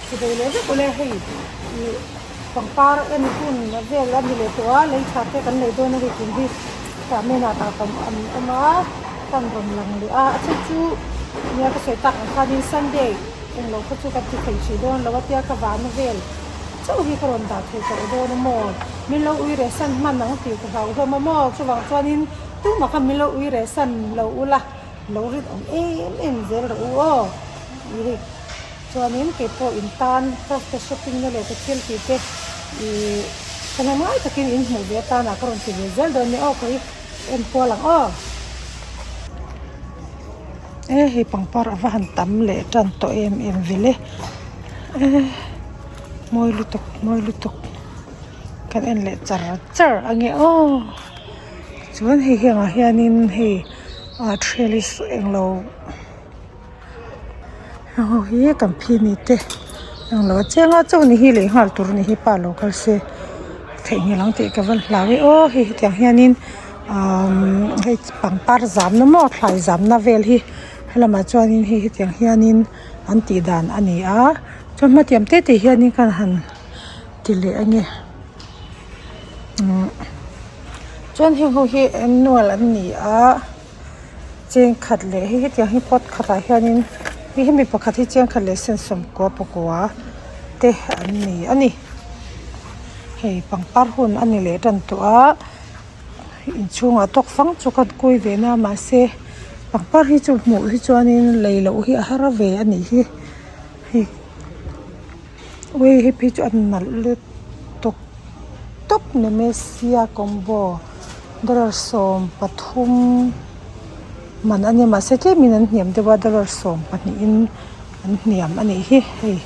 Chibei leh vek ule hei ih pangpar en hun vel a ni leh tawh a lei tha te kan nei dawn a hei tun hi tah menah tah kan an awm a kan rawn lang leh a a then chu nia ka sawi tak ang khanin sunday englo kha chu kan ti thei hrih dawn lo a tia ka vahna vel chauh hi ka rawn dah thei tawh dawn a maw min lo ui reh san hman ang tih ka hlauhlawm a maw chuvang chuanin tumah khan min lo ui reh san lo ula lo rinawm em em zel rawh u aw ih hei. Chuanin kei pawh in tan ka ka shopping na leh ka thil tih te ih thahnem ngai takin in hmuh ve atan ah ka rawn ti ve zel dawn nia aw ka i en kual ang aw. E hei pangpar a va han tam leh tan tawh em em vil e e mawi lutuk mawi lutuk kan en leh char char ange aw chuan hei hengah hianin hei ah trellis englo. Heng ho hi kan phini te englo a chiang a chaw ni hi leh nghal tur a ni hi pa lo kal se theihnghilh ang tih ka van hlau e aw hei hetiang hianin umm hei pangpar zamna maw thlai zamna vel hi helamah chuanin hei hetiang hianin an tih dan a ni a chuan hmatiang te te hianin kan han ti leh ange umm chuan heng ho hi annual an ni a. Cheng khat leh hei hetiang hi pot khatah hianin hei hi mi pakhat hi cheng khat leh sen sawmkua pakua te an ni a ni hei pangpar hun a ni leh tan tawh a inchhungah tawk fang chu ka kui ve na mahse pangpar hi chu hmuh hi chuanin lei loh hi a har ve a nih hi hei ui hei phei chu a nalh lutuk tawp nemesia combo. Dollar 13 man a nia mahse tlemin an hniam deuh a dollar 12 in an hniam a nih hi hei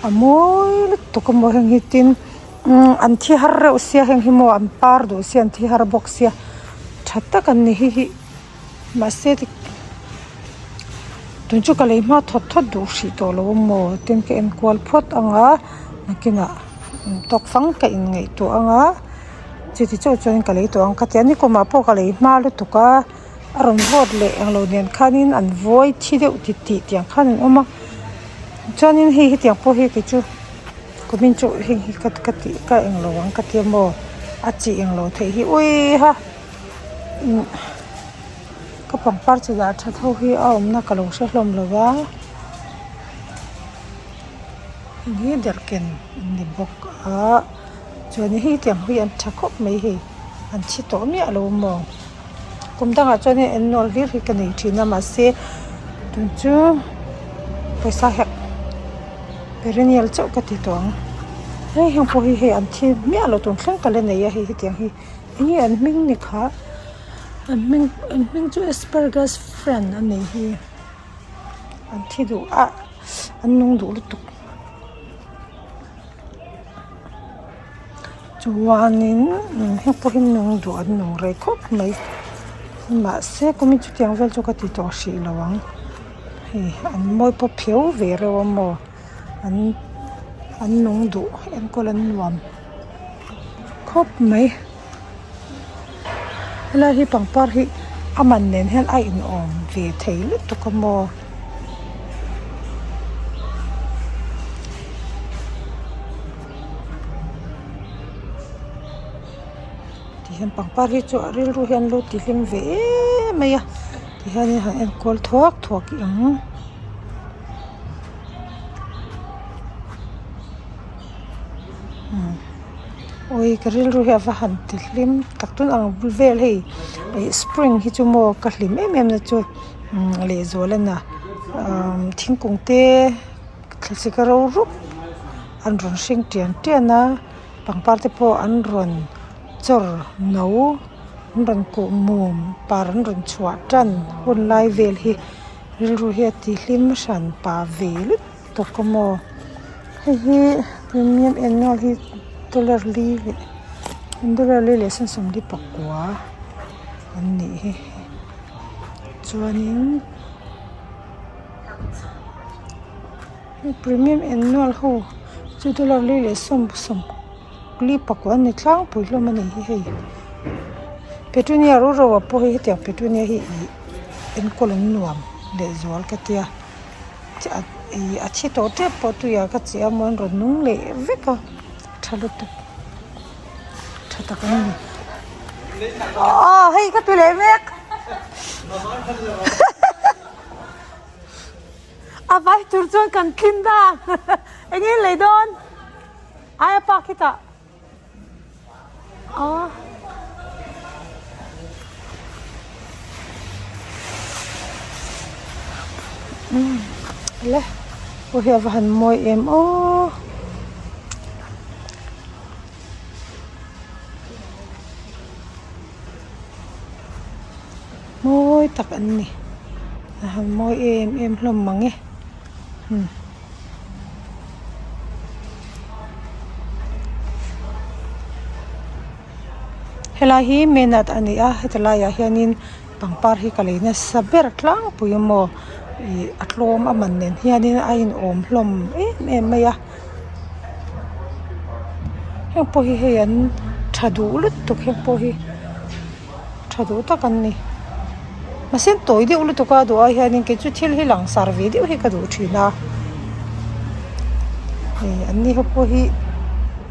a mawi lutuk a maw heng hi tin an thi har reuh sia heng hi maw an par duh sia an thi har bawk sia tha tak an ni hi hi mahse tun chu ka lei hma thawt thawt duh hrih tawh lo a maw tin ka enkual phawt ang a nakinah tawk fang ka inngaihtuah ang a. Chuti chauh chuan ka lei tawh ang ka ti a ni kumah pawh ka lei hma lutuk a a rawn vote leh englo nen khanin an vawi thi deuh ti tih tiang khan an awm a chuanin hei hetiang pawh hi kei chu kumin chu heng hi ka ka tih ka englo ang ka tia maw a chi englo theih hi ui ha ka pangpar chi dah that ho hi a awmna ka lo hre hlawm lo va heng hi derhken an ni bawk a. Chuan hei tiang hi an tha khawp mai hei an thi tawh miah lo maw kum dangah chuan hei annual hlir hi ka nei thin a mahse tun chu pawisa hek perennial chauh ka ti tawh ang hei heng pawh hi hei an thi miah lo tun thleng ka la nei a hei hetiang hi enge an hming ni kha an hming an hming chu asparagus friend a nih hi an thi duh a an nung duh lutuk. Chuanin heng pawh hi nung duh an nung rei khawp mai mahse kumin chutiang vel chu ka ti tawh hrih lo ang hei an mawi pawh phiau ve reuh a maw an an nung duh enkawl an nuam khawp mai helai hi pangpar hi a man nen hian a inawm ve thei lutuk a maw. Tihian pangpar hi chu a rilru hian lo ti hlim ve em mai a tihianin han enkawl thuak thuak ang. Awii ka rilru hi a va han ti hlim tak tun ang vel hei ih spring hi chu maw ka hlim em em na chu lehzual a na thingkung te thlasik a ro rup an rawn hring tian tian a pangpar te pawh an rawn chawr no an rawn kuh mum par an rawn chhuah tan hun lai vel hi rilru hi a ti hlim hran pah ve lutuk a maw hei hi premium annual hi dollar li leh dollar li leh sen sawmli pakua an nih hi chuanin hei premium annual ho chu dollar li leh sawm sawmli pakua an ni tlangpui hlawm a nih hi hei petunia ro ro ah pawh hei hetiang petunia hi ih enkawl an nuam lehzual ka tia. Ih a thi tawh tep pawh tuiah ka chiah a maw an rawn nung leh vek a tha lutuk tha tak an ni aw hei ka ti leh mek a vai tur chuan kan tlin dan eng nge lei dawn aia pa khitah. Aw umm le aw hi a va han mawi em aw. Mawi tak an ni a han mawi em em hlawm mang e umm. Helai hi Menat a ni a heti laiah hianin pangpar hi ka lei nasa ber tlangpui maw ih a tlawm a man nen hianin a inawm hlawm em em mai a heng pawh hi hei an tha duh lutuk heng pawh hi tha duh tak an ni mahse tawi deuh lutuk a duh ai hianin kei chu thil hi langsar ve deuh hi ka duh thin a hei an ni ho pawh hi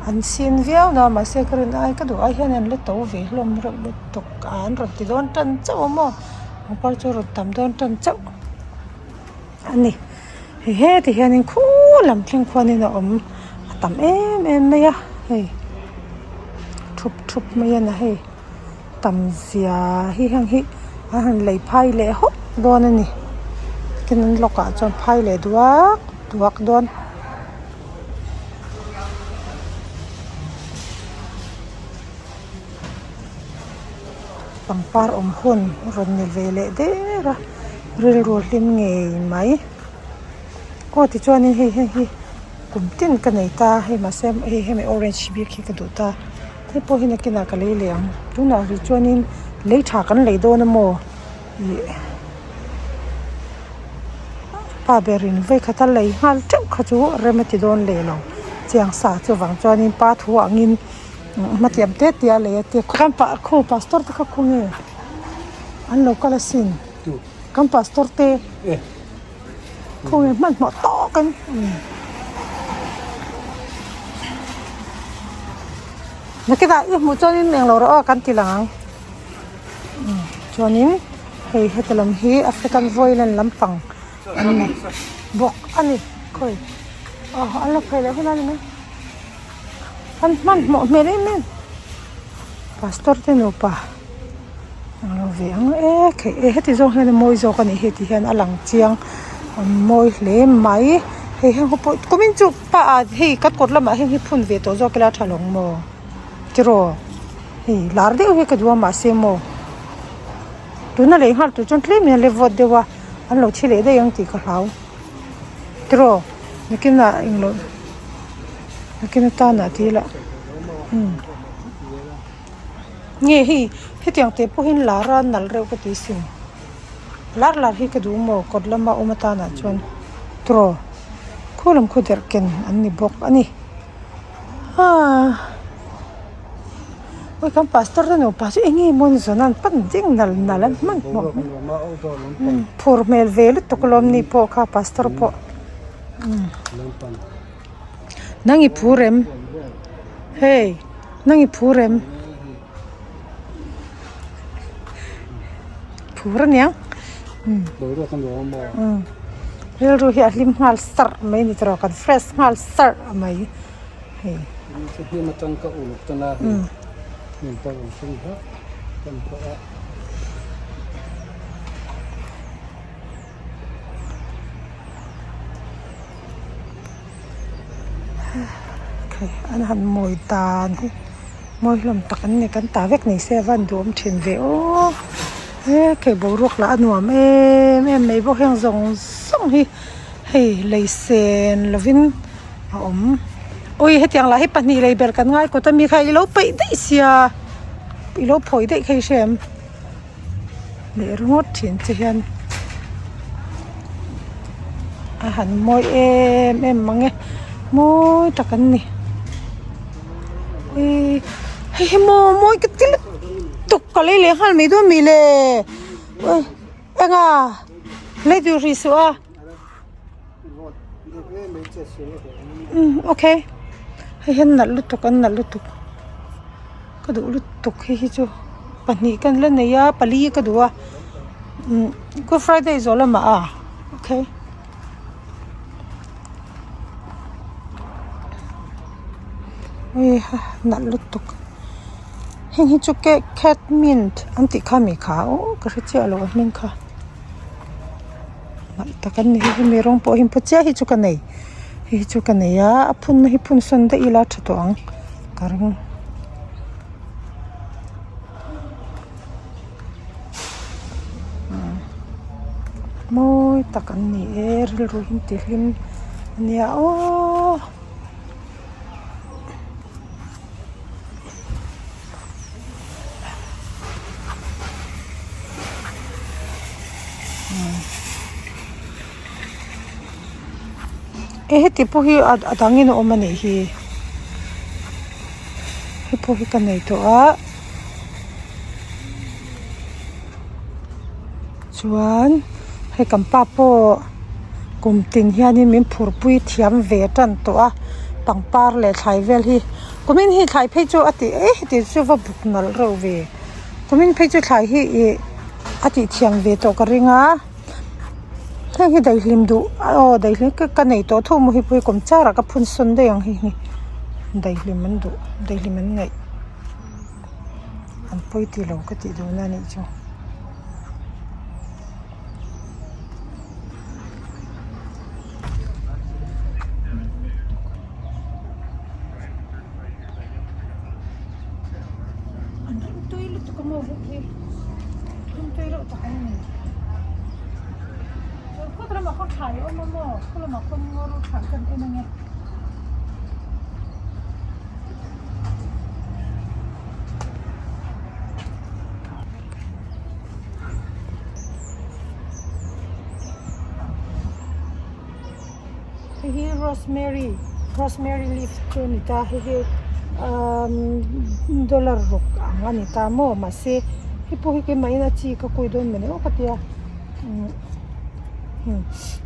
an sin viau na mahse ka rin ai ka duh ai hian an la to ve hlawm reuh lutuk a an rawn ti dawn tan chauh a maw pangpar chu a rawn tam dawn tan chauh a ni hei heti hianin khu lam thleng khuanin a awm a tam em em mai a hei thup thup mai a ni hei. Tam zia hi heng hi an han lei phai leh hawk dawn a ni tin an lawkah chuan phai leh duak duak dawn. Pangpar awm hun rawn ni ve leh der a rilru hlim ngei mai aw tichuanin hei heng hi kum tin ka nei ta hei mahse hei hemi orange bik hi ka duh ta. Hei pawh hi nakinah ka lei leh ang tunah rih chuanin lei tha kan lei dawn a maw ih pa berin vawikhat a lei nghal teuh kha chu rem a ti dawn leh lo chiang sa chuvang chuanin pa thu angin hmatiam te te a lei a tia kan pa khu pastor te kha khawnge an lo kal asin kan pastor te. Khawnge hmanhmawh tawk in nakinah i hmuh chuanin englo rawh aw kan ti lang ang chuanin hei heti lam hi African Voiland lampang an ni bawk a ni khawi aw an lo phei leh hun a ni mai an hmanhmawh hmel em em pastor te nupa. Englo ve ang e theih e heti zawng hian a mawi zawk a nih hi ti hian a lang chiang a mawi hle mai hei heng ho pawh kumin chu pa ah hei kan kawt lamah heng hi phun ve tawh zawk ila tha lawng maw tiraw hei lar deuh hi ka duh a mahse maw tuna lei nghal tur chuan tlem in a le vawt deuh a an lo thi leh daih ang tih ka hlau tiraw nakinah englo nakin atana tih lah umm. Nge hei hetiang teh pawhin lar a nalh reuh ka ti sin lar lar hi ka duh maw kawt lama awm atanah chuan tawh khu lam khaw derh ken an ni bawk a ni haa awi kan pastor te nupa chu eng nge maw an zawn a an pan ding nal nal an hmanhmawh phur hmel ve lutuk alawm ni pawh kha pastor pawh. Nang i phur em? Hey, nang i phur em? Phur aniang. Umm. Rilru hi a hlim nghal sarh mai a ni tawh kan fresh nghal sarh mai hei. Umm. An han mawi dan hi mawi hlawm tak an ni kan ta vek ni se a van duhawm thin ve aw he kei boruak lah a nuam em em mai bawk heng zawng zawng hi hei lei sen lovin a awm awi hetiang lah hi pahnih lei ber kan ngai kawt ami kha ilo peih daih sia ilo phawi daih kha i hria em. Leh ringawt thin che hian a han mawi em em mang e mawi tak an ni ihh hei hi maw mawi ka ti lutuk ka lei leh nghal mai dawn mi le eng a lei duh rih suh a. Umm okay hei hian nalh lutuk an nalh lutuk ka duh lutuk hei hi chu pahnih ka la nei a pali ka duh a umm good friday zawh lamah a okay. Heiha nalh lutuk heng hi chu catmint an tih kha mi kha aw ka hre chiah lo a hming kha. Nalh tak an ni hi hemi rawng pawh hi pawh chiah hi chu ka nei hei hi chu ka nei a a phunna hi phun sawn daih ila a tha tawh ang ka ring. Mawi tak an ni e rilru hi an ti hlim a nia aww. E heti pawh hi a dangin a awm a nih hi hei pawh hi ka nei tawh a chuan hei kan pa pawh kum tin hianin min phur pui thiam ve tan tawh a pangpar leh thlai vel hi. Kumin hi thlai phei chu a tih eh heti chu va buk nalh reuh ve kumin phei chu thlai hi ih a tih thiam ve tawh ka ring a heng hi daihlim duh aw daihlim ka nei tawh tho maw hei pawh hi kum char ah ka phun sawn daih ang hei hi daihlim an duh daihlim an ngaih an pawi tih lo ka tih duh na nih chu. An rim tui lutuk a maw hei hi rim tui reuh tak an ni chuan khawt lamah khaw thlai a awm a maw khaw lamah khawn ngaw ro thlai kan en ang e. Hei hi rosemary rosemary leaf chu a ni ta hei hi umm dollar ruk ang a ni ta maw mahse hei pawh hi keimah in a chi ka kawi dawn mawni aw ka tia umm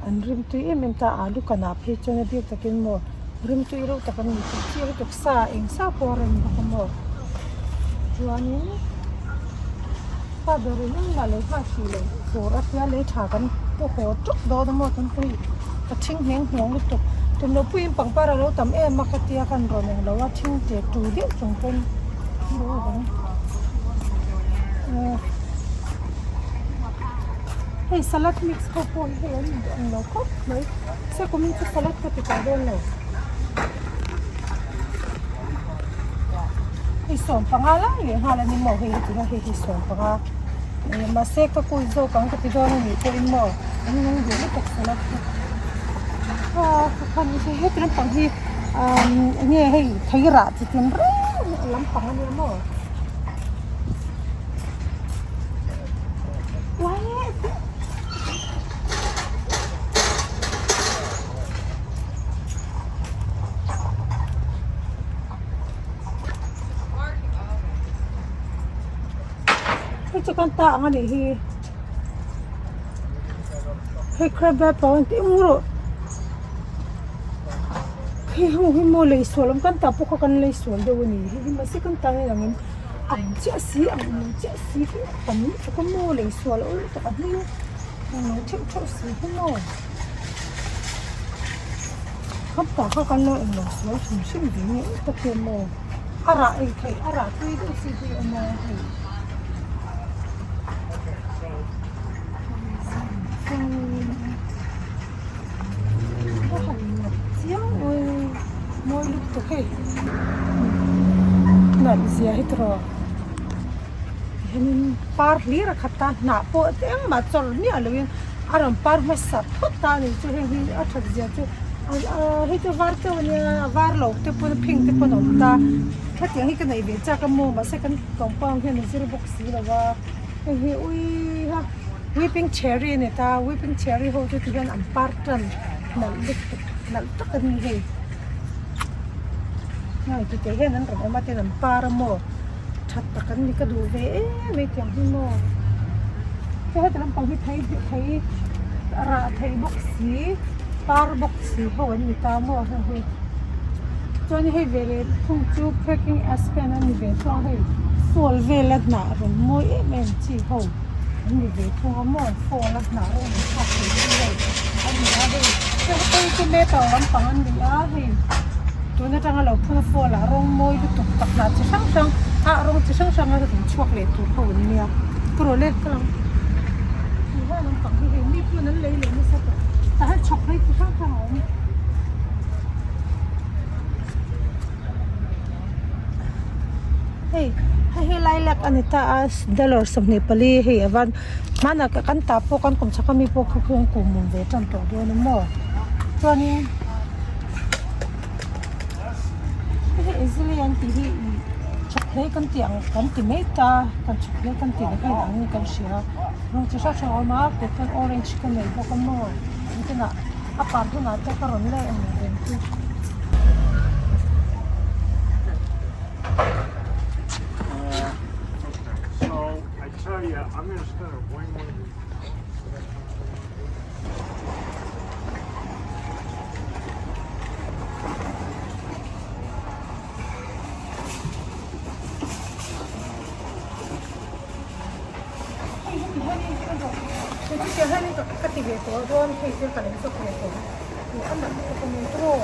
an rim tui em em ta alu kanah phei chuan a bik takin maw rim tui reuh tak an ni tih chi lutuk sa eng sa pawh a rem bawk a maw chuanin pa berin engmah lei nghal hrih loh tur a tia lei tha kan pu haw tawp dawn a maw kan pawh hi ka thing ngheng nghawng lutuk tum loh puiin pangpar a lo tam em a ka tia kan rawn eng lo a thing tet tu deuh chung pawn hei salad mix ho pawh hi hei an ang lo khawp mai se kumin chu salad ka ti tawh dawn lo hei sawmpanga lai leh nghal a ni maw hei heti hian hei hi sawmpanga ih mahse ka kui zawk ang ka ti dawn a nih pawhin maw an nung duh lutuk salad hi ah ka khan heti lampang hi umm enge hei thei rah chi tin reng lampang a nia maw. Hei chu kan ta ang a nih hi hei crab apple an tih eng rawh hei ho hi maw lei sual awm kan ta pawh kha kan lei sual deuh a ni hei hi mahse kan ta hian ang em ang chiah si ang lo chiah si hi a tam lutuk a maw lei sual awl lutuk a hming ang lo theuh theuh si hi maw. Khawpa kha kan lo englo sual hrim hrim ve nge em tak hian maw a rah ei theih a rah tui deuh chi hi a awm a hei a han ngawt chiang mawi mawi lutuk hei nalh zia hi tawh hianin par hlir a khat a hnah pawh engmah chawrh miah loin a rawn par hmasa phawt a ni chu hei hi a that zia chu hei chu var chauh a nia a var lo te pawn a phing te pawn a awm ta hetiang hi ka neih ve chak a maw mahse kan compound hian a zir bawk si lo a hei hi ui ha weeping cherry a ni ta weeping cherry ho chu tihian an par tan nalh lutuk nalh tak a ni hei heng ti te hian an rawn awm a tin an par a maw that tak an ni ka duh ve em mai tiang hi maw heti lampang hi thei thei rah thei bawk si. par bawk si ho an ni ta maw hei hi chuan hei ve leh thung chu cracking aspen a ni ve thung a hei fall vela hnah rawn mawi em em chi ho an ni ve thung a maw fall a hnah rawng an thlak thei chi ho a ni a hei hei chu metal lampang an ni a hei tun atanga lo phun a fall ah rawng mawi lutuk tak hnah chi hrang hrang ah rawng chi hrang hrang a rawn chhuak leh tur ho an nia ka rawh le ka lang tih lampang hi hei mi pawn an lei leh nasa tawh tah hian chhawk phei chi hrang hrang a awm. Hei hei hi lilac a ni ta a dollar 24 hei a van hmanah kan tah pawh kan kum chhak ami pawh kha khuang kum mum ve tan tawh dawn a maw chuanin hei hi easily an tih hi ih chhawk hlei kan tih ang kan ti mai ta kan chhawk hlei kan tih na hian ang in kan hria rawng chi hrang hrang a awm a keichuan orange ka nei bawk a maw engtinah a par hunah te ka rawn leh ang reng chu. Ka ti ve tawh dawn hei thil ka lei zawk ve tawh a nalh lutuk a ni tawh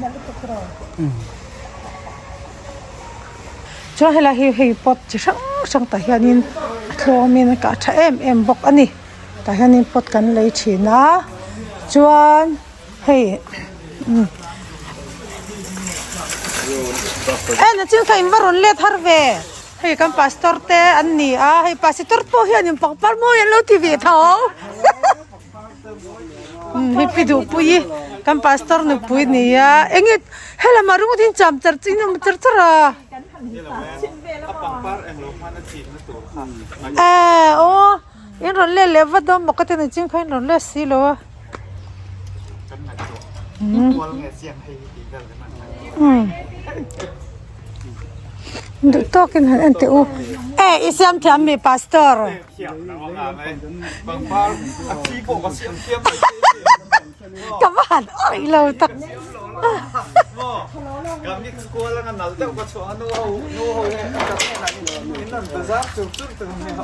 nalh lutuk rawh chuan helai hi hei pot chi hrang hrang tah hianin a tlawmin a kah tha em em bawk a ni tah hianin pot kan lei thin a chuan. Hei e nachin kha in va rawn let har ve hei kan pastor te an ni a hei pastor pawh hian in pangpar mawi an lo ti ve tho hei pi duhpui i kan pastor nupui a ni a enge helamah ringawt in cham char in awm char char a e aw. In rawn let leh vat dawn maw ka ti nachin kha in rawn let si lo a. Duh tawkin han en teh u. E i siam thiam mi pastor. Ka va han awih lo tak.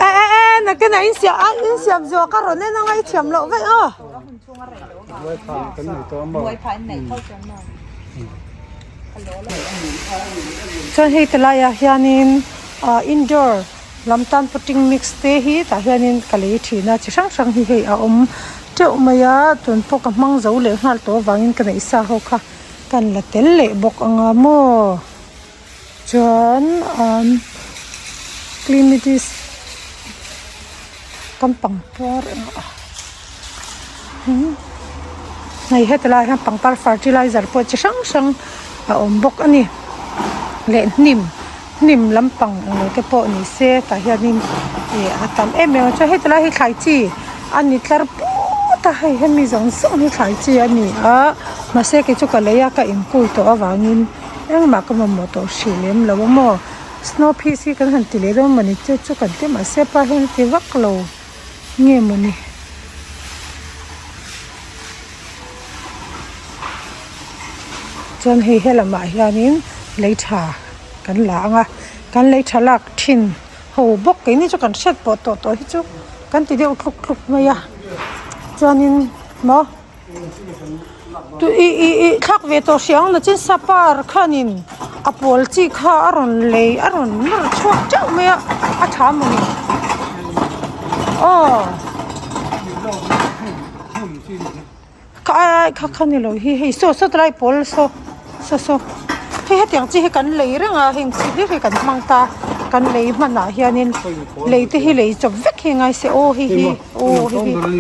E e e nakinah in siam a in siam zawh ka rawn en anga i thiam loh vek aw. Chuan hei ti laiah hianin ah indoor lam tan putting mix te hi tah hianin ka lei thin a chi hrang hrang hi hei a awm teuh mai a tun pawh ka hmang zo leh nghal tawh avangin ka neih sa ho kha kan la tel leh bawk anga maw chuan umm clematis kan pangpar engah hei heti lai hian pangpar fertilizer pawh chi hrang hrang a awm bawk a ni leh hnim hnim lampang englo te pawh ni se tah hianin ih a tam em em a chuan heti lai hi thlai chi a ni tlar put a hei hemi zawng zawng hi thlai chi a ni a mahse kei chu ka lei a ka inkul tawh avangin engmah ka mamawh tawh hrih lem lo a maw snow peas hi kan han ti leh dawn mawni chu chu kan ti mahse pa hian a ti vak lo. Nge mawni chuan hei helamah hianin lei tha kan la ang a kan lei tha lak thin ho bawk keini chu kan hriat pawh tawh tawh hi chu kan ti deuh tluk tluk mai a chuanin maw ih ih ih thlak ve tawh hrih ang na chin sapar khanin a pawl chi kha a rawn lei a rawn nawr chhuak teuh mai a a tha mawni aw kha ai ai kha kha ni lo hi hei saw saw tilai pawl saw saw saw hei hetiang chi hi kan lei reng a heng chi hlir hi kan hmang ta kan lei hmanah hianin lei te hi lei chawp vek hi a ngai se aw hei hi. Aw hei hi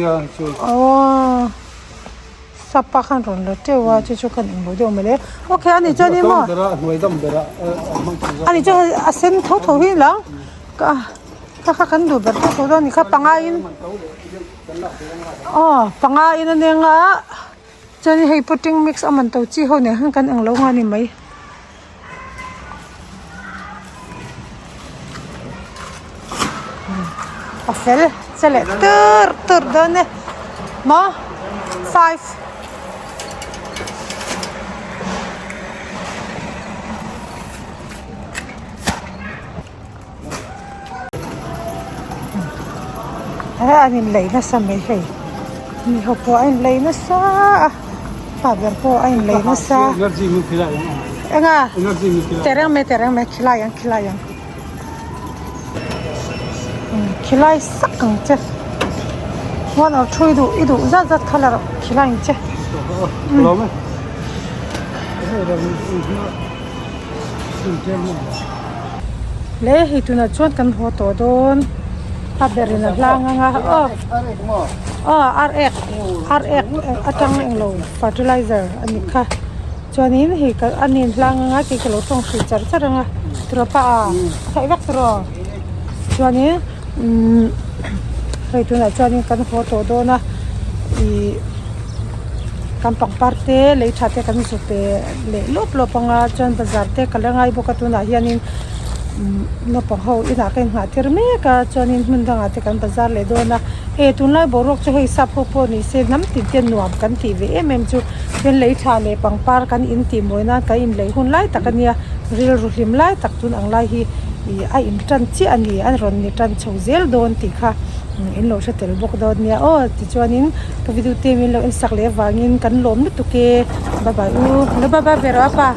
aw sapa khan rawn la teuh a chu chu kan englo deuh mawle okay ani chuan in maw ani chuan a sen tho tho hi lang ka kha kha kan duh ber tho tho dawn a ni kha panga in aw panga in a nia nga chuan hei putting mix a man to chi ho nen khan kan englo nga ni mai. Pasel che leh tur tur dawn e maw five. He an inlei nasa mai hei mi ho pawh a inlei nasa a pa ber pawh a inlei nasa eng a tereng mai tereng mai khilai ang khilai ang khilai sak ang che one or two i duh i duh zat zat kha la rawh khilai ang che. Le hei tunah chuan kan haw tawh dawn a berin a hlang ang a aw aw ar ek ar ek atang englo fertilizer a ni kha chuanin hei ka a nen hlang ang a kei ka lo tawng hrih char char ang a tiraw pa a theih vek tiraw chuanin umm hei tunah chuanin kan haw tawh dawn a ihh. Kan pangpar te lei tha te kan zu pe leh lawp lawp ang a chuan bazar te ka la ngai bawk a tunah hianin umm naupang ho inah ka inngah tir mek a chuanin hmun dangah te kan bazar leh dawn a hei tunlai boruak chu hei sap ho pawh ni se hnam tin te nuam kan tih ve em em chu chuan lei tha leh pangpar kan in tih mawi nan kan inlei hun lai tak a nia rilru hlim lai tak tun ang lai hi ih a in tan chiah a ni a rawn ni tan chho zel dawn tih kha. In lo hre tel bawk dawn nia aw tichuanin ka video te min lo en sak leh avangin kan lawm lutuk e bye bye u lo bye bye ve rawh a pa.